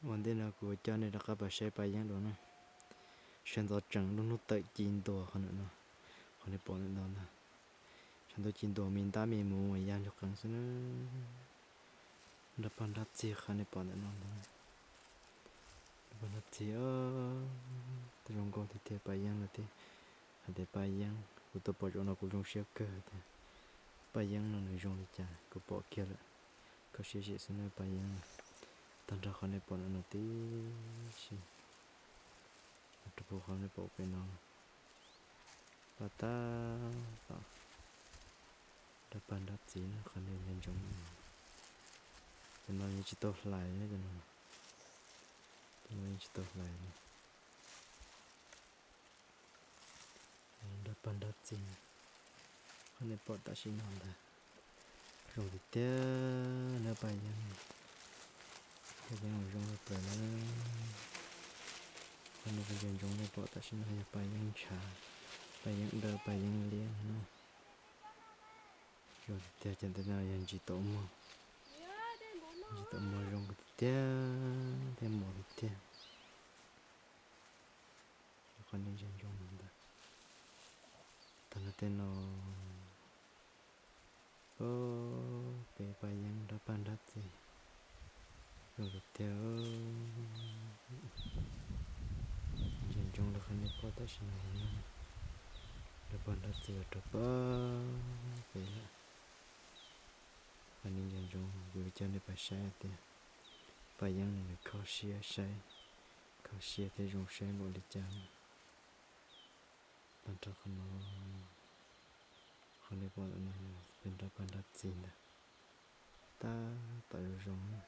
Ua ntej no kuv coj nej rov qab pais saib paj yeeb dua na. Sawv ntxov tsees lub hnub tawm ci ntua qhov ntawm no, qhov nej pom ntawm no ntag. Sawv ntxov ci ntua me ntab me mus ya lug qees xwb na. Nrab paj nrab txig qhov nej pom ntawm no ntag. Nrab paj nrab txig, tej zoo nkauj tiag tiag paj yeeb no thiab. Hais tias paj yeeb kuv tuaj pom zaum no kuv zoo siab kawg tias paj yeeb no nws zoo li cas kuv pom kiag lawm. Kho siab zim xwb na paj yeeb no. Tag nrho qhov nej pom ntawm no tib si, rau puag qhov nej pom pem no, paj tab tom nrab paj nrab txig na qhov nej ntsia ntsoov no. Cov no yeej tsis tau hlais na, cov no, cov no yeej tsis tau hlais na. Nrab paj nrab txig, qhov nej pom tam sim no ntag. Zoo tiag tiag na paj yeeb, paj yeeb uas zoo li plaws na. Qhov nej ntsia ntsoov nej pom tam sim no yog paj yeeb ntshav, paj yeeb dawb, paj yeeb liab na. Zoo tiag tiag, cov ntawm no yog ntsis taum muag, ntsis taum muag zoo tiag tiag thiab mos tiag tiag. Qhov nej ntsia ntsoov no ntag. Tag nrho tej no, peb paj yeeb nrab paj nrab txig, zoo tiag tiag. Ntsia ntsoov rau qhov nej pom tam sim no no, nrab paj nrab txig los rau pem lawm. Qhov nej ntsia ntsoov kuv coj nej pais saib tias paj yeeb no nws kho siab saib, kho siab thiab zoo saib npaum li cas na. Tag nrho qhov no, qhov nej pom ntawm no yog peb nrab paj nrab txig ntag. Tab tom zoo zoo na.